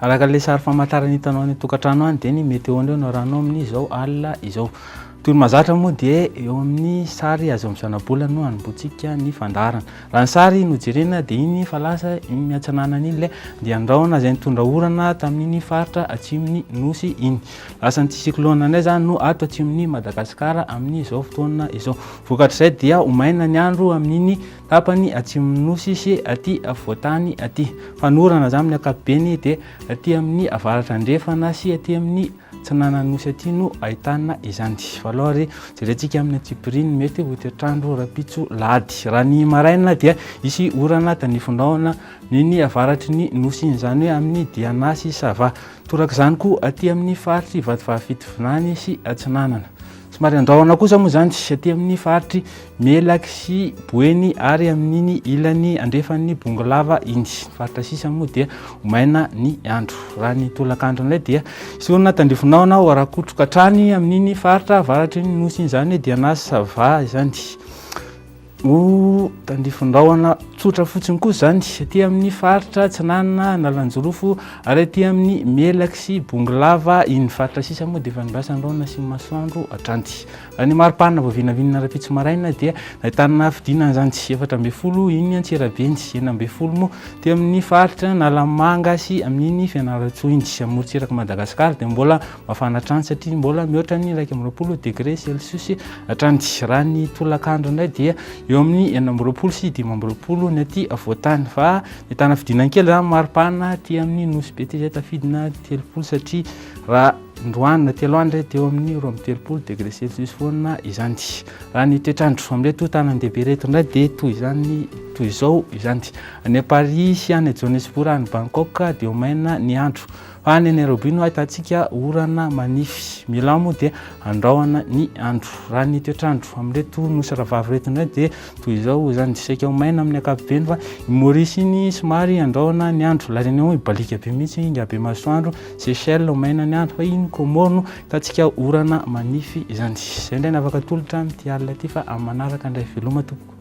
Araka ilay sary famantarana hitanao any an-tokantrano any dia ny météo indray no arahanao amin'izao alina izao. Toy ny mahazatra moa dia eo amin'ny sary azo amin'ny zanabola no hanombohantsika ny fandaharana. Raha ny sary no jerena dia iny fa lasa iny miatsananana iny ilay andian-drahona izay nitondra orana tamin'iny faritra atsimon'ny Nosy iny. Lasa ny cyclone indray izany no ato atsimon'i Madagasikara amin'izao fotoana izao. Vokatr'izay dia ho maina ny andro amin'iny tapany atsimon'ny Nosy sy aty afovoan-tany aty. Fa ny orana izany amin'ny ankapobeny dia aty amin'ny avaratra andrefana sy aty amin'ny atsinanan'ny Nosy aty no ahitana izany. Fa aleo ary jerentsika amin'ny antsipiriany mety ho toetr'andro rahampitso lahady. Raha ny maraina dia hisy orana tandrifin-drahona ny avaratry ny Nosy iny, izany hoe amin'ny Diana sy Sava. Torak'izany koa aty amin'ny faritr'i Vatovavy Fitovinany sy Atsinanana. Somary andrahona kosa moa izany aty amin'ny faritr'i Melaky sy Boeny ary amin'iny ilany andrefan'ny Bongolava iny. Ny faritra sisa moa dia ho maina ny andro. Raha ny tolakandro indray dia hisy orana tandrifinahona ho arakotroka hatrany amin'iny faritra avaratry ny Nosy iny, izany hoe Diana sy Sava izany. Ho tandrifin-drahona tsotra fotsiny kosa izany aty amin'ny faritra Atsinanana, Analanjirofo ary aty amin'ny Melaky sy Bongolava iny faritra sisa moa dia efa andrasan'ny rahona sy masoandro hatrany. Raha ny maripana vao vinavinina rahampitso maraina dia nahitana fidinana izany 14 iny Antsirabe iny, 16 moa teo amin'ny faritra Analamanga sy amin'iny Fianarantsoa iny. Amin'ny morontsirak'i Madagasikara dia mbola Mafana hatrany satria mbola mihoatra ny 21 degré celsius hatrany. Raha ny tolakandro indray dia eo amin'ny 26 sy 25 ny aty afovoan-tany fa ny tana fidinana kely izany maripana aty amin'ny Nosy Be aty izay tafidina 30 satria raha androany na telo andro dia eo amin'ny 32 degré celsius foana izany. Raha ny toetr'andro amin'ireto tanan-dehibe ireto indray dia toy izany toy izao izany. Any Paris sy any Johannesburg any Bangkok dia ho maina ny andro. Fa any Nairobi no ahitantsika orana manify. Milan moa dia andrahona ny andro. Raha ny toetr'andro amin'ireto nosy rahavavy ireto indray dia toy izao izany. Saika ho maina amin'ny ankapobeny fa i Maurice iny somary andrahona ny andro. La Réunion hibaliaka be mihitsy, ingahy be masoandro. Seychelles ho maina ny andro fa iny Comores no ahitantsika orana manify izany. Izay indray ny afaka atolotra amin'ity alina ity fa amin'ny manaraka indray. Veloma tompoko.